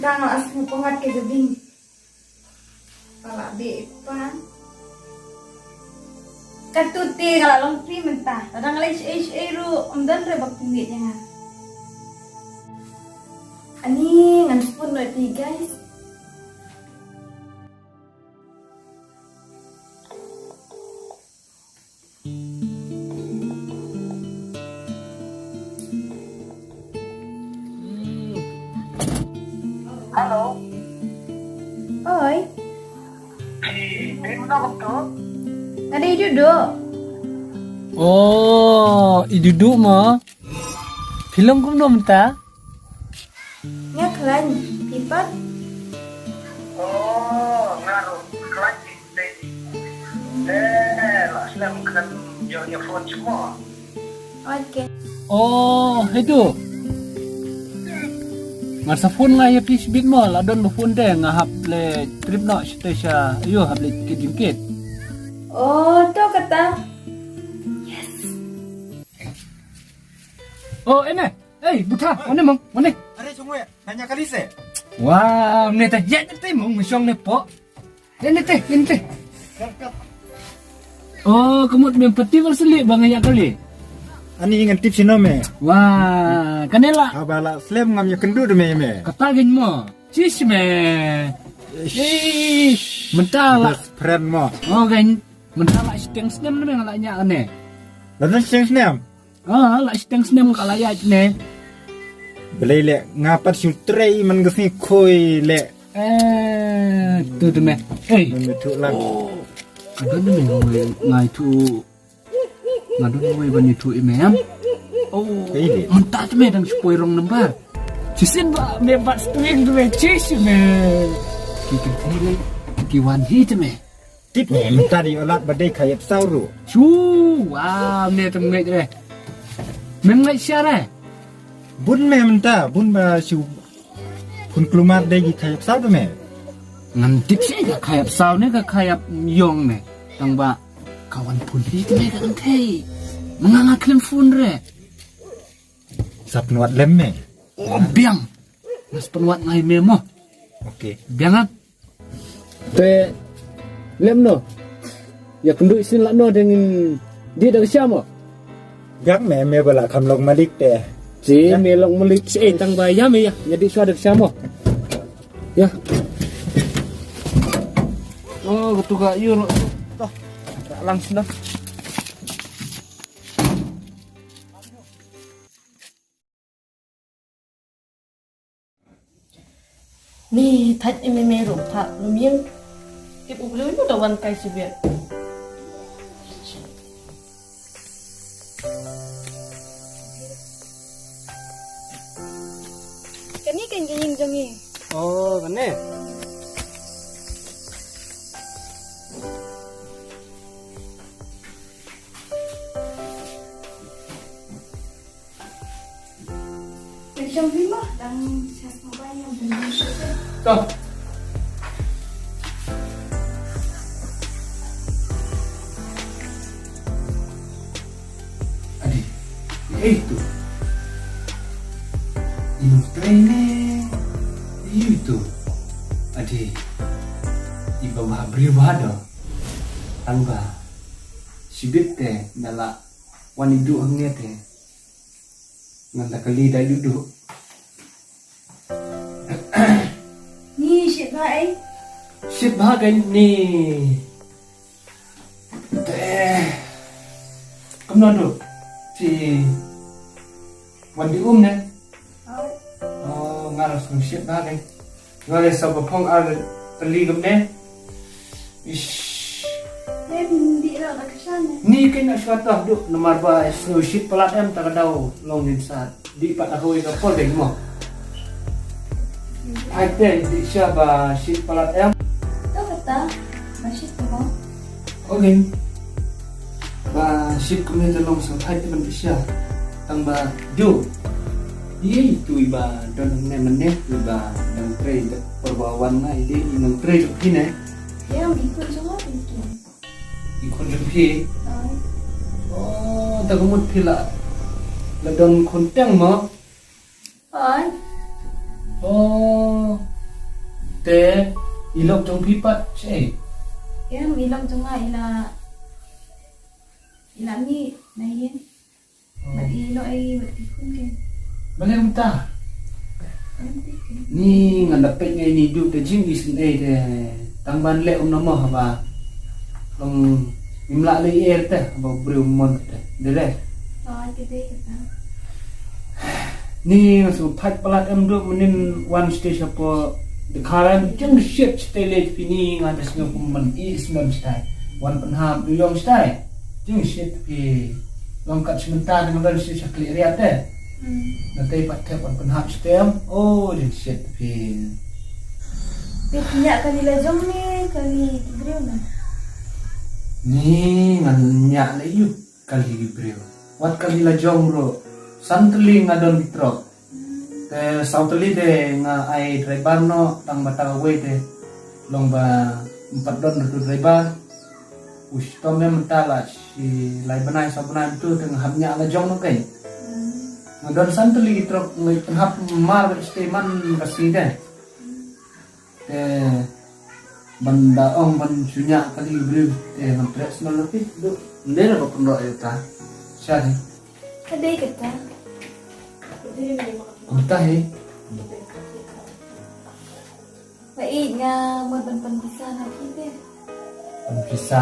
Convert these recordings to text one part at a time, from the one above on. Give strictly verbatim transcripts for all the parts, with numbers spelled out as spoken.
Dang la smu pangat ke jabing. Pala be pan. Katu te nga la long free mynta. Dang la ish ish ru amdan re bak tingit ya nga. Ani ngan phone no ti guys. Hello. Oi. Hey, hey, mana waktu? Ada i duduk. Oh, i duduk ma. Film kumno mynta? Nga khlaiñ, phi pat? Oh, nga ruh khlaiñ. Eh, la slem khlem ïoh ïa phone shuh mo. Okay. Oh, hedu. Nga sa phone nga ïa phi shibit mo, la don ba phone te nga hap le trip noh sha sha, ayo hap le kit jingkit. Oh, to kata. Yes. Oh, ene. Ei, buta, wane mong, wane. Are chongwe, nanya kali se. Wah, ne ta jet te mong shong ne po. Ne te, ne te. Oh, kemut me peti berseli bang ya kali. Ani ngan tip sino me. Wah, kanela. Abala slem ngam ya kendu de me me. Kata gin mo. Sis me. Sis. Mentala. Best friend mo. Oh, gin. Mentala siteng snem me ngala nya ne. Lalu siteng snem. Ah, la siteng snem ka la ïaid ne. Balei le nga pat shu trei man ka sngi khoi le. Eh, tu tu me. Hey. Ngan me tu lang. Ka don me ngai tu. Nga don me ban tu i me am. Oh. Hey le. Mynta tu me dang shu poi wrong number. Chisin ba me bat stuing tu me chis me. Ki ki thei le. Ki wan hi tu me. Tip ne mynta dei olat ba dei khayap saw ruh. Shu, wa, ne tang ngeit re. Mem ngeit sha re. Bun me mynta, bun ba shu. Pun klumar dei ki khayap saw tu me. Ngan tip sha ka khayap saw ne ka khayap yong ne. Tang ba ka wan pun hi tu me ka kan thei. Manga nga khlem phone re. Sap nuat lem me. Oh, biang. Nas pun wat ngai me mo. Okay. Biang ah. Te lem no. Ya kendu isin la no dengan di dak siamo. Biang me me bala kam long malik te. Si me long malik si eh tang ba ya me ya. Ya di sua dak siamo. Ya. Oh, ketuga yuro. Toh. Langsung dah. Ni thait imi me ruh pha lum ïing. Tip u briew ino da wan kai sibit. Kane kan ka ïing jong ngi. Oh, kane. Adi, eh tu. Ino train eh. Io tu. Adi. Iba bah bri bah do. Tang ba. Sibit te nala. Wan idu hangne te. Ngan da kali da idu. Ni shit ba ai. Shit ba ga ni. Te. Kumno do. Ti. Wan di um ne. Oh, nga la sngewsih bha kane. Nga la sngewbha phong ar tylli kumne. Ish. Em, dih lah, dah kesan, eh. Ni kane shuwa tah duk namar ba sngewsih palat em ta ka daw long din sa. Dih pat da kawei ka por dei mo. Ai te dih sha ba sih palat em. Tu kata, ba sih tu mo. Okay. Ba shit kumne te long sngewthuh te ban pisa. Tang ba ju. Ïa itu iba don ne mane iba dang trei de perbawan na ide i nang trei jok kine. Ïa, i khun jong nga pun ki. I khun jong ki. Ai. Oh, ta kumut phi la. La don khun teng mo. Ai. Oh. Te i lok jong phi pat shaei? Em, i lok jong nga i la, i la mih na ïing. Bad i lok ei bad ki khun ki. Balei mynta? Em, ki khun. Ni ngan da peit ngai ni duh te jing isynei te tang ban leh um na mo haba. Long im lah leh er te haba briew mon te. Dei re. Ai, ka dei kata. Ni nga sngewthuh palat em duh mynnin wan stage hapoh the current jingshit stage leh phi ni nga da sngew kum man i snem stage. Wan pynhap du yong stage. Jingshit phi long kat shimenta dang ban stage sha khlieh riat te. Hmm. Na te pat te wan pynhap stage. Oh, jingshit phi. Te phi ñiah kali la jong ne kali ki briew na? Ni ngan ñiah leh ïa u. Kali ki briew. Wat kali la jong ruh. San tylli nga don ki trok. Te saw tylli te nga ai driver noh tang ba ta kawei te. Long ba em pat don ruh tu driver. U shitom ne mynta la shi lai bnai saw bnai tu te nga hap ñiah la jong noh kein. Nga don san tylli ki trok ngi pynhap mar stage man ka sngi te. Te ban da ong ban shu ñiah kali briew te ngan treh shnong lati. Duh. Nde na ba pynroh ïa ta. Sha ni. Ka dei kata. Kumta hi. Ba i nga mut ban pynpisa na phi te. Pynpisa?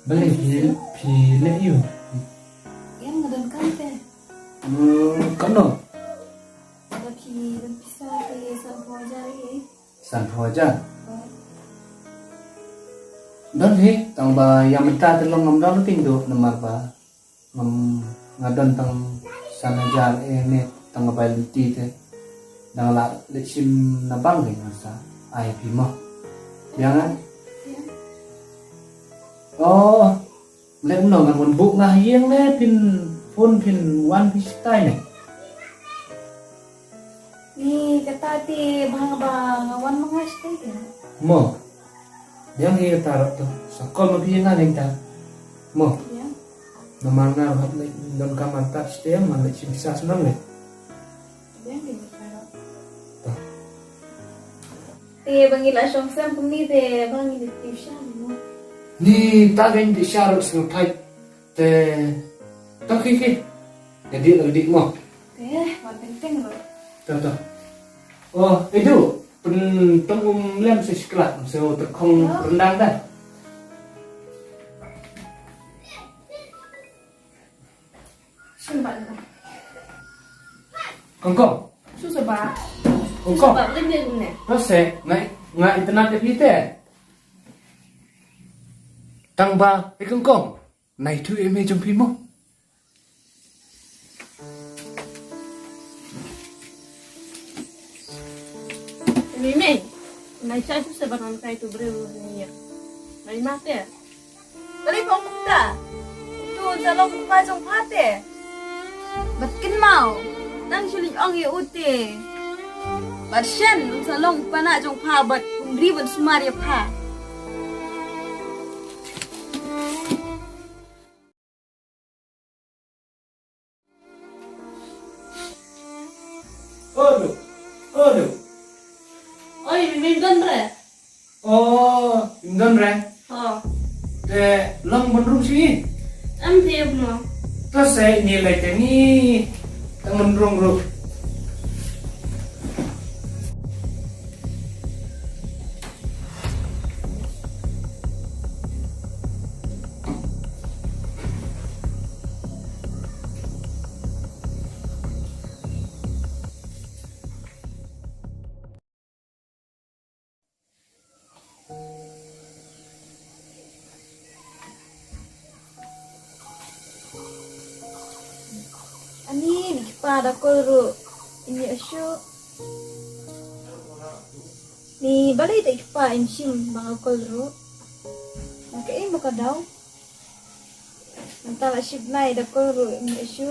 Balei phi, phi leh ïa u? Ïa nga don kam te. Hmm, kamno? Ba ki don pisa te sanphew hajar hi. Sanphew hajar? Oh. Don hi, tang ba ïa mynta te long ngam don king duh namar ba ngam, nga don tang san hajar eh ne tang ba bai lynti te. Dang lah leit shim na bank te nga sa ai phi mo. Biang ah? Biang. Oh. Leh kumno ngan wan buh nga ha ïing ne phin phone phin wan phi shatai ne? Ni kata te bang ba nga wan ma nga shatai te. Mo. Biang hi kata rot to. Sa call ma phi nga ne ta. Mo. Biang. Namar nga hap leit don kam artat shatai man leit shim pisa snem ne. Biang hi kata rot. To. Te ba ngi la shong sem kumne te ba ngi dei tip sha mo. Ni ta ba ngi dei sha ruh sngewthuh. Te to ki ki. Ka dei la dei mo. Te ba teng teng ruh. To to. Oh, Edu, pyn tong um lem se shikla, se u terkhong rendang dah. Shu ba. Kongkong. Shu shu ba. Kongkong. Shu ba, leh dia gune. Rasa ngai ngai internet dia pite. Tang ba, eh Kongkong. Nai tu email jong phi mo. Mimi, nai chai tu se ba nang kai tu breu ni ya. Nai mate. Bari pong ta. Tu sa long pa jong pate. Bad kynmaw, nang shu leit ong ïa u te. Bad shen un sa long u pana jong pha bad un ri ban sumar ïa pha. Olo, olo. Oi, Mimi, don re. Oh, don re. Oh. Te long ban rung shi. Am te mo. To se ni le te ni. Tang ban rung rung. Ani, ni ki pa da kol ruh. Ini asu. Ni balei da ki pa im shim bang kol ruh. Naka im ka dau. Nanta la ship nai da kol ruh ini asu.